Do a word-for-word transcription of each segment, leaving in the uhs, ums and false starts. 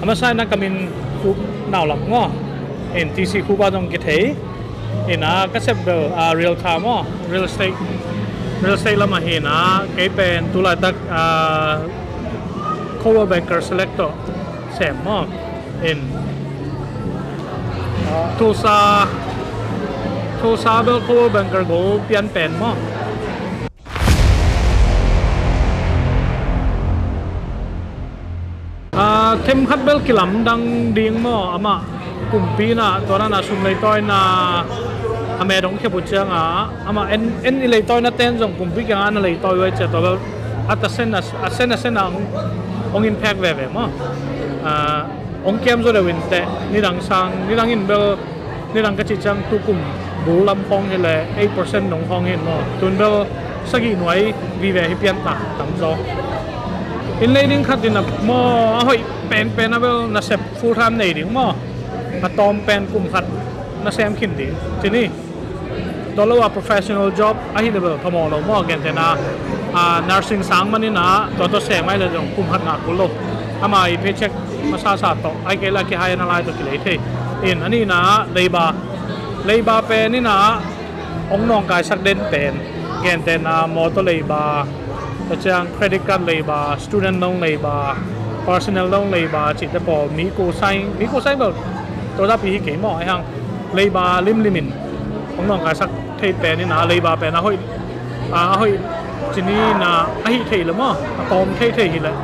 A masa in ah ka min Khup Nau Lam maw. In T C Khup ah zong kithei. In ah ka sep bel, ah, realtor maw, real estate, real estate lam ah hi in ah kei pen tu laitak, ah, Coldwell Banker Select tawh sem maw. In Tulsa, Tulsa bel Coldwell Banker gold pian pen maw. Ah, themkhat bel kilamdang ding maw, amah kumpi in ah tua dan a sum leitawi in ah a met hong khep uh ciang ah, amah en, en i leitawi na ten zong kumpi kiang ah na leitawi uh a, cia tua bel a ta sen a, a sen a sen a hong, hong in phek veve maw. Ah, hong kiam zaw deuh in teh, nidang sang, nidang in bel, nidang ka cih ciang tu kum bul lam khawng hi leh eight percent nong khawng hi maw. Tun bel sagih nuai vive hi pian ta tam zaw. Inn lei ding khat in ah maw, a hoih penpen ah bel nasep full time nei ding maw. A tawm pen kum khat na sem khin ding ci ni. Tua lo a professional job ahih leh bel phamawh lo maw, gentehna, ah, nursing sang man in ah tua tawh sem ahih leh zong kum khat ngah kul lo. Ama i paycheck masasa tawh, ahih kei leh a kihai na lai tawh kilei thei. In a nihna ah leiba, leiba pen in ah hong nawngkaisak den pen, gentehna mawtaw leiba, tua ciang credit card leiba, student loan leiba, personal loan leiba cihte pawl, mi co-sign, mi co-sign bel tua zapi hi kei maw, ahi hang leiba limlim in hong nawngkaisak thei pen in ah leiba pen a hoih, a, a hoih ci ni in ah a hih theih leh maw, a tawm thei thei hi leh,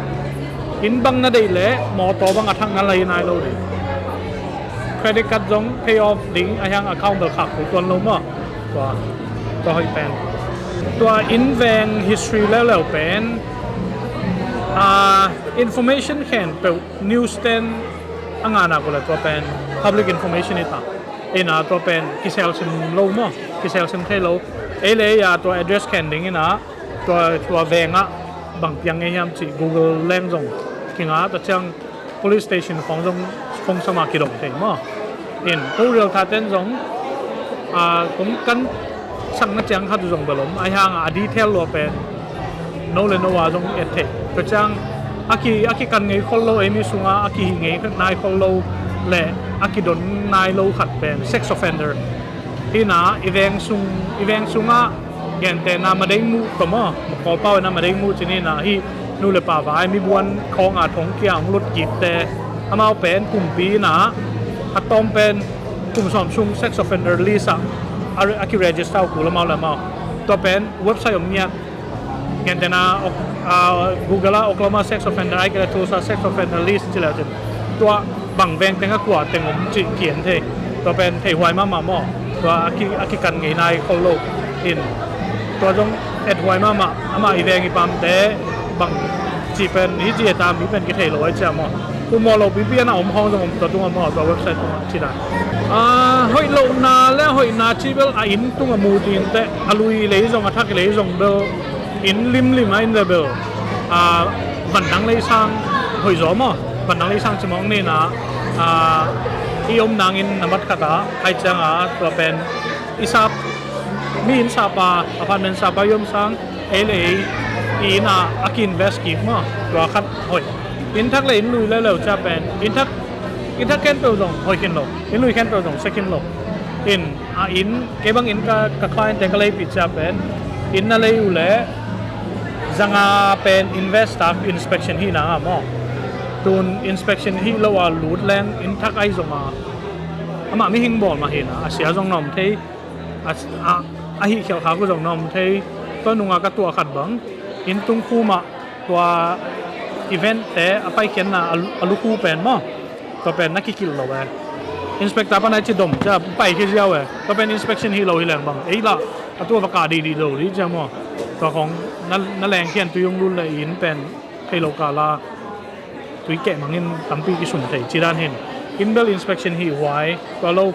inn bang na deih leh mawtaw bang a thak na lei nai lo ding. Credit card zong pay off ding, ahi hang account bel khak kul tuan lo maw. Tua, tua hoih pen. Tua inn veng history leuleu pen, ah, information khempeuh news ten a ngah nak uh leh tua pen public information hi ta. In ah tua pen kiselsim lo maw, kiselsim thei lo. Ei le ei a tua address khen ding in ah tua, tua veng ah bang piang ngei hiam cih Google leng zong kingah, tua ciang police station khawng zong phone sam a kidong thei maw. In ko realtor ten zong, ah, kong kan sakna ciang khat uh zong bel om, ahi hang a detail lua pen no le no a zong et thei. Tua ciang a ki, a kikan ngei khol lo, ei mi sung ah a kihih ngei nai khol lo le a kidon nai lo khat pen sex offender. Hi in ah i veng sung, i veng sung ah gentehna Madeimuh tawh maw, Kawlpau in ah Madeimuh ci ni in ah, hih nu le pa vai mi buan khawng a thong kia hong lut kikte, amau pen kumpi in ah a tawm pen kum sawm sung sex offender list ah a, a ki register uh kul amau le amau. Tua pen website om ngiat, gentehna Ok-, ah, Google ah Oklahoma sex offender, ahih kei leh Tulsa sex offender list ci le uh cin, tua bang veng teng ah kua teng om cih ki-en thei. Tua pen theih huai mahmah maw. Tua a ki, a kikan ngei nai khol lo. In tua zong et huai mahmah, amah i veng i pamte bang cih pen hi ci hi ta, mi pen kithei lo ahi cia maw. Kum mawh lo pipi a na om khawng zong om tua tungah maw, tua website tungah ci dan. Ah, hoih lohna le hoihna cih bel a inn tungah mu ding teh, a lui lei zong, a thak lei zong bel inn limlim a in le bel, ah, van dang lei sang hoih zaw maw. Van dang lei sang ci mawk ni in ah, ah, i om nangin na mat khat ah, ahih ciang a tua pen i sap, mi inn sap a, apartment sap a i om sang, ei le ei i inn ah a ki-invest kik maw, tua khat hoih. Inn thak le inn lui leuleu cia pen, inn thak, inn thak khempeuh zong hoih khin lo, inn lui khempeuh zong sia khin lo. In a inn, kei bangin ka, ka client te ka leipih cia pen, inn na lei uh leh zanga pen invest tak inspection hih nang a maw. Tun inspection hih lo a lut leng inn thak ahi zong a, amah mihing bawl mah hi in ah, a sia zong na om thei, a, a, a hih khialh khak uh zong na om thei. Tua nungah ka tuah khat bang, inn tung khum ah tua event te a paikhiatna a, a lukhu pen maw, tua pen na kikilh lo e. Inspector pan a i ci dom cia paikhia ziau e. Tua pen inspection hih lo hi leng bang, ei lah a tua va kah dihdih lo dih cia maw. Tua khawng na, na lengkhian tui hong lut le inn pen thei lo kal a tui keh mangin tampi kisum thei ci dan hi in. Inn bel inspection hih huai, tua lo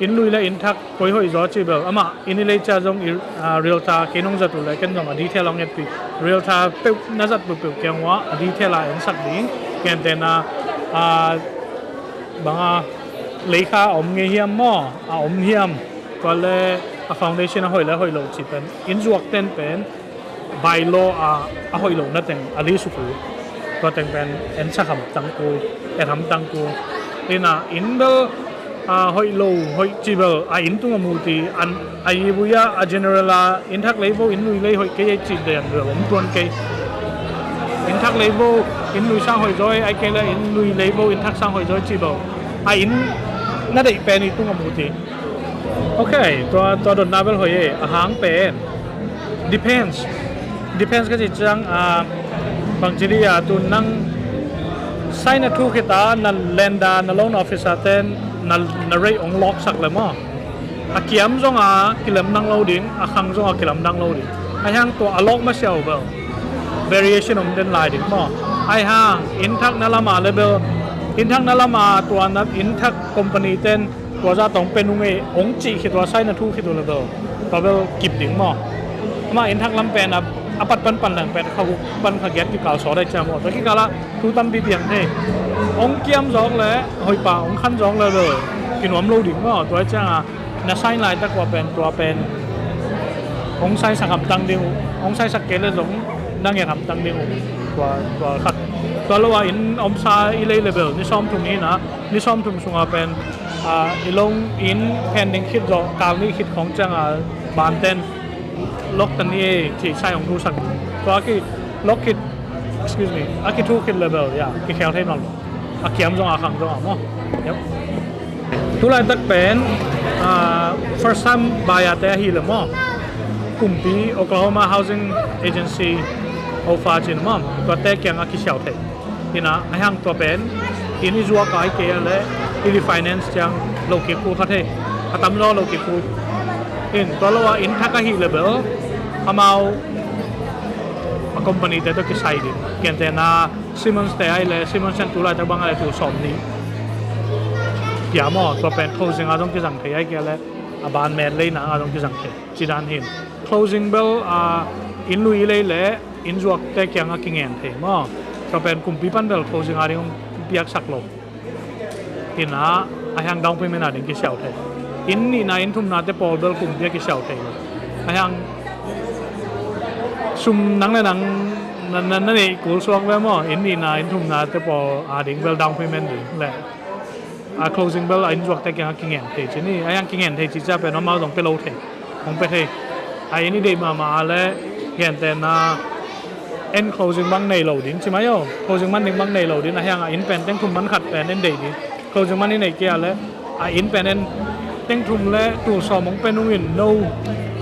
inn lui le inn thak koi hoih zaw cih bel amah inn i lei cia zong i, ah, realtor kei nong zat uh leh ken zong a detail hong etpih. Realtor peuh na zat peuhpeuh kiang uah a detail a ensak ding. Gentehna, ah, bang a lei kha a om ngei hiam maw, a om hiam, tua le a foundation a hoih le hoih lo cih pen, inn zuak ten pen by law a, a hoih lohna teng a list uh, tua teng pen ensak hamtang kul. et hamtang kul. Ina inn bel a hoih lo, hoih ci bel a inn tung a mu ti, an a i buya a general a inn thak lei bo, inn lui lei hoih kei ei ci den bel om tuan kei. Inn thak lei bo, inn lui sang hoih zaw ei, ai kei le inn lui lei bo, inn thak sang hoih zaw ei ci bel a inn na deih pen i tung a mu ti. Ok, tua, tua dotna bel hoih ei, a hang pen depends. Depends ka cih ciang a, bangci dih a, tu nang sign a thu khit a na lender, na loan officer ten na, na rate ong lock sak le maw, a kiam zong a kilamdang lo ding, a khang zong a kilamdang lo ding. Ai hang tua a lock masiau bel variation om den lai ding maw. Ai hang inn thak na lam a le bel, inn thak na lam a tua na inn thak company ten tua zah tawh ong pe nung ei ong cih khit uh a, sign a thu khit uh le bel, tua bel kip ding maw. Amah inn thak lam pen a, a pat pan pan leng pen kha guk pan kha giat kikal sawt ai ciang maw, tua kikal ah thu tampi piang thei. Ong kiam zawk le hoih pah ong khan zawk le bel kinuam lo ding maw. Tua ai ciang a na sign laitak uh a pen, tua pen ong sign sak hamtang ding uh, ong sign sak kei le zong na nget hamtang ding uh. Tua, tua khat. Tua lo a inn omsa i lei le bel ni sawmthum hi na, ni sawmthum sung a pen a, i loan in phen ding khit zawh, kal nih khit khong ciang a ban ten lock ta ni ei cih sign ong thu sak. Tua a ki lock khit, excuse me, a ki thu khit le bel, ya, kikhel thei nawn lo. A kiam zong a khang zong a maw. Yep. Tu laitak pen a, first time buyer te ahi le maw, kumpi Oklahoma Housing Agency, OFA cin maw, tua te kiang a kisiau thei. Ina ai hang tua pen inn i zuak ai kei a le i refinance ciang lo kik kul kha thei. A tam zaw lo kik kul. In tua lo a inn thak ahi le bel amau a company te tawh kisai ding. Gentehna Simmons te ai le, Simmons ten tu laitak bang a le tul sawm nih pia maw, tua pen closing a zong kizang thei ai kei a le a ban met leina a zong kizang thei. Ci dan hin closing bel a, inn lui i lei le inn zuak te kiang a kingen thei maw. Tua pen kumpi pan bel closing a ding piak sak lo. Ina ai hang down payment a ding kisiau thei. Inn nihna inn thumna te pawl bel kumpi a kisiau thei lo. Ai hang sum nang le nang na, na, na neih kul suak ve maw. Inn nihna inn thumna te pawl a ding bel down payment ding le a closing bel a inn zuak te kiang a kingen thei ci ni. Ai hang kingen thei ci cia pen amau zong pe lo thei. Hong pe thei. A inn i deih mahmah a le gentehna en closing bang nei lo ding ci mai aw. Closing man ding bang nei lo ding, a hiang a inn pen teng thum man khat pen en deih ding. Closing man i neih kei a le a inn pen en teng thum le tul sawm hong pe nung in no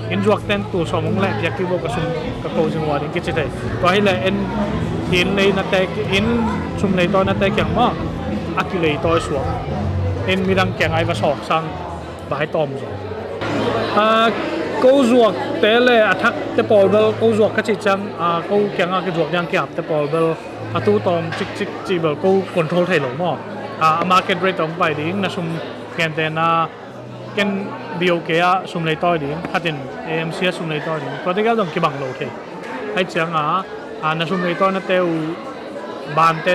inn zuak ten tul sawm hong leh piak kik bo, ka sum ka closing uh a ding kici thei. Tua hi le en inn lei na te, inn sum lei tawi na te kiang maw a kilei tawi suak. En midang kiang ai va sawk sang vai tawm zaw. A, ko zuak te le a thak te pawl bel, ko zuak ka cih ciang a, ko kiangah kizuak diang ki-ap te pawl bel a tu tawm cikcik cih bel ko control thei lo maw. A, a market rate tawm pai ding, na sum gentehna ken BOK ah sum lei tawi ding, khatin AMC ah sum lei tawi ding, tua tegel dong kibang lo thei. Ai ciangah a, na sum lei tawi na te uh ban te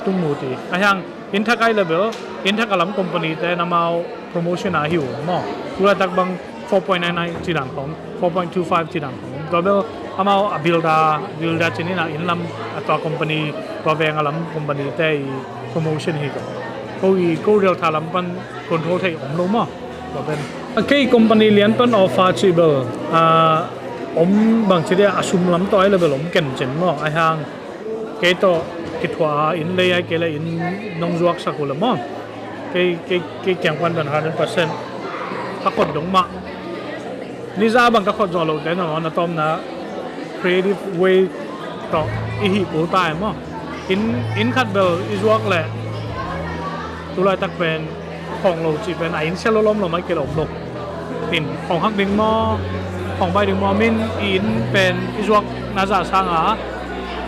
tung mu ti. A hiang inn thak ai le bel, inn thak a lam company te na mau promotion a hi uh maw. Tulaitak bang four point nine nine ci dan khong, four point two five ci dan khong. Tua bel amau a builder, builder cin ina inn lam a tua company, tua veng a lam company te i promotion hi ko. Ko i ko real tha lam pan control thei om lo maw. Tua pen a kei company lian pan offer ci bel a om bang ci dia a sum lam tawi le bel om ken cin maw. A hiang kei tawh kithuah a inn lei ai kei le inn nong zuaksak uh le maw. Kei, kei, kei kiang pan dan hundred percent ka khot dong mah. Ni za bang ka khot zawh loh te na maw, na tawmna creative way tawh i hih kul ta e maw. Inn, inn khat bel i zuak le tulaitak pen khawng lo cih pen a inn sia lo lawm lo mai kei lo om lo. In khawng hak ding maw, khawng bai ding maw, min i inn pen i zuak na zah sanga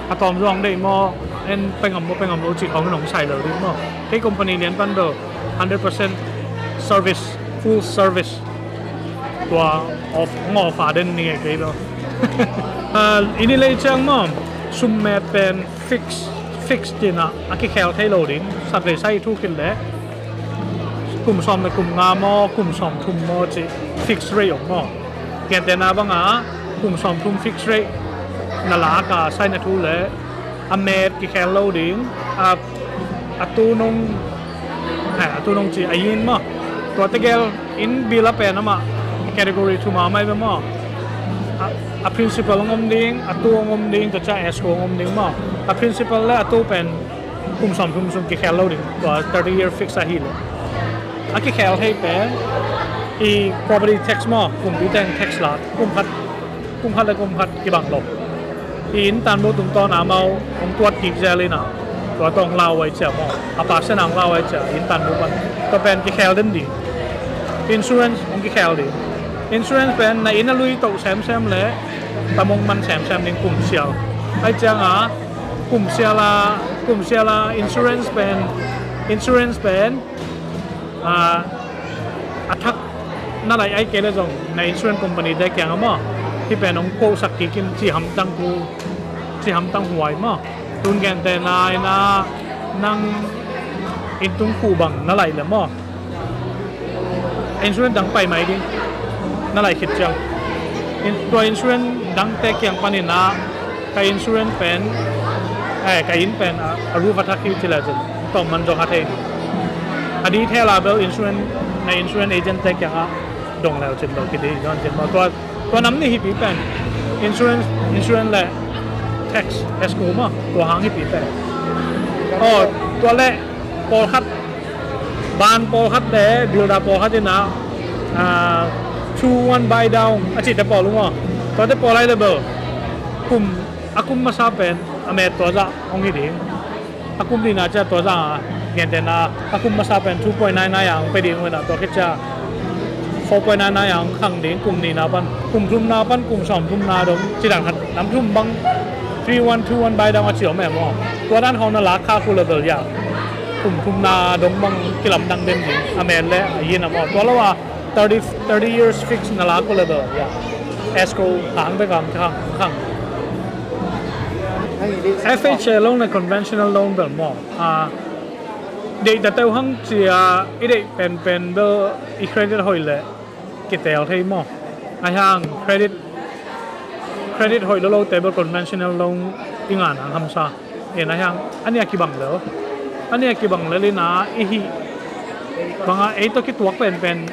a tawm zuak deih maw, en pengam maw pengam lo cih khawng in hong sai lo ding maw. Kei company lian pan bel hundred percent service, full service. Tua of, hong offer den ni nge kei bel. A, inn i lei ciang maw, sum met pen fix, fix cih na a kikhel thei lo ding. Sak lei sai thu khin le kum sawm le kum nga maw, kum sawm thum maw cih fix rate om maw. Gentehna banga kum sawm thum fix rate na lak a sai na thu le a met kikhel lo ding, a A tu nung, eh, a tu nung ci a yin maw. Tua tegel in bill a pen amah category thum a mai ve maw. A, a principal hong om ding, a tu hong om ding, tua ciang escrow hong om ding maw. A principal le a tu pen kum sawm thum sung kikhel lo ding, tua thirty year fix ahi lo. A kikhel thei pen i property tax maw, kumpi teng tax la, kum khat, kum khat le kum khat kibang lo. I inn tanbu tungtawn a amau hong tuat kik zel in a, tua tawh hong lau ai cia maw, a percent a hong lau ai cia, inn tanbu pan. Tua pen kikhel den ding. Insurance hong kikhel ding. Insurance pen na inn a lui toh semsem le tam hong man semsem ding kum sial. Ai ciang a kum sial a, kum sial a insurance pen, insurance pen a, a thak na laih ai kei le zong na insurance company te kiang a maw, hih pen hong kosak kik in ci hamtang ku, ci hamtang huai maw. Tun gentehna in a nang inn tung khuh bang na laih le maw, insurance dang pai mai ding, na laih khit ciang. In, tua insurance dangte kiang panin a ka insurance pen, eh, ka inn pen a, a roof a thak hi ci le cin tawm man zong a thei ding. A detail a bel insurance, na insurance agent te kiang a dong leu cin lo kidei zong cin maw. Tua, tua nam nih hi pi pen insurance, insurance le tax, escrow maw, tua hang hi pi pen. Oh, tua le pawlkhat, ban pawlkhat le builder pawlkhat in a, ah, two one buy down a cihte pawl uh maw. Tuate pawl ai le bel kum, a kum masa pen a met tua zah hong hi ding. A kum nihna ciang tua zah a, gentehna a kum masa pen two point nine nine a hong pe ding uh in a, tua khit ciang four point nine nine a hong khang ding, kum nihna pan, kum thumna pan kum sawm thumna dong, ci dan khat, nam thum bang three one two one buy down a ci om e maw. Tua dan khawng na lak kha khu le bel ya, kum thumna dong bang kilamdang den ding, a met le a yin a maw. Tua lo a thirty, thirty years fix na lak khu le bel ya, escrow hang bek a hong khang, khang. F H A loan le conventional loan bel maw, a, deih ta teuh hang cia, i deih penpen bel i credit hoih le kitel thei maw. Ahi hang credit, credit hoih lo lote bel conventional loan i ngah nang hamsa. En ahi hang a nih a kibang lel, a nih a kibang lel in a i hih bang a ei tawh kituak penpen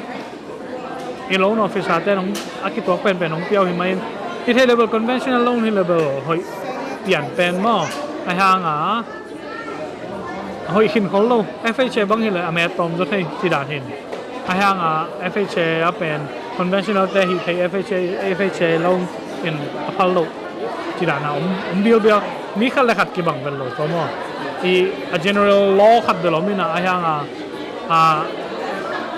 i loan officer te nong, a kituak penpen nong piau hi mai in, i thei le bel conventional loan hi le bel hoih pian pen maw. Ahi hang a hoih khin khol lo. F H A bang hi le a met tawm zaw thei ci dan hin. Ahi hang a F H A a pen conventional te hi thei, F H A, F H A loan in a phal lo ci dan a om, om bialbial. Mi khat le khat kibang vel lo tua maw. I a general law khat bel om in a, ahi hang a, a,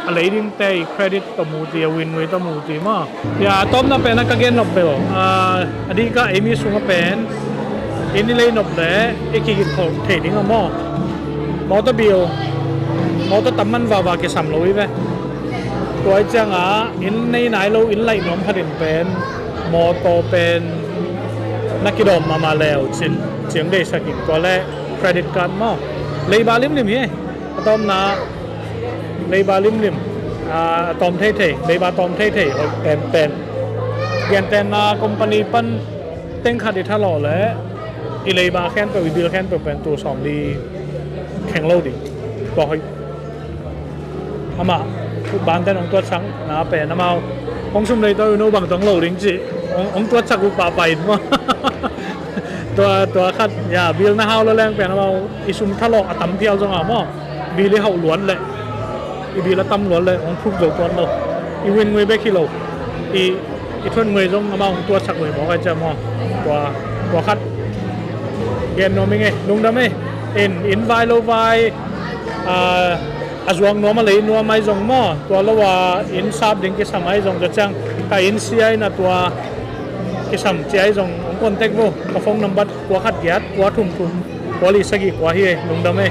a lei dingte i credit tawh mu ti, a win ngui tawh mu ti maw. Ya, a tawpna pen a ka gen nop bel, a, a dih ka ei mi sung a pen inn i lei nop le i kigit khol thei ding a maw. Motor bill, motor tam man vava kisam lo i ve. Tua i ciang a inn nei nai lo, inn laih nuam khat in pen motor pen na kidawm mahmah leu cin, ciang deisak in, tua le credit card maw. Leiba limlim hi. A tawpna leiba limlim, a, a tawm theithei, leiba tawm theithei hoih penpen. Gentehna company pan teng khat i thalawh le i leiba khempeuh, i bill khempeuh pen tul sawmli kheng lo ding. Tua hoih. Amah banten hong tuatsakna pen amau hong sum lei tawh i no bang tong lo ding cih hong, hong tuatsak uh pahpah in maw. Tua, tua khat, ya, bill na hau lo leng pen amau i sum thalawh a tam phial zong a maw, bill i hauh luat leh, i bill a tam luat leh hong thuk zo tuan lo. I win ngui bek hi lo, i, i thuan ngui zong amau hong tuatsak ngui mawk ai cia maw. Tua, tua khat gen nuam ing e, lungdam e. In, inn vai lo vai, a, a zuak nuam a lei nuam ai zong maw, tua lo a inn sap ding kisam ai zong, tua ciang ka inn sia in a tua kisam ci ai zong hong contact vo. Ka phone number kua khat giat, kua thum thum, kua li sagih kua hi e, lungdam e.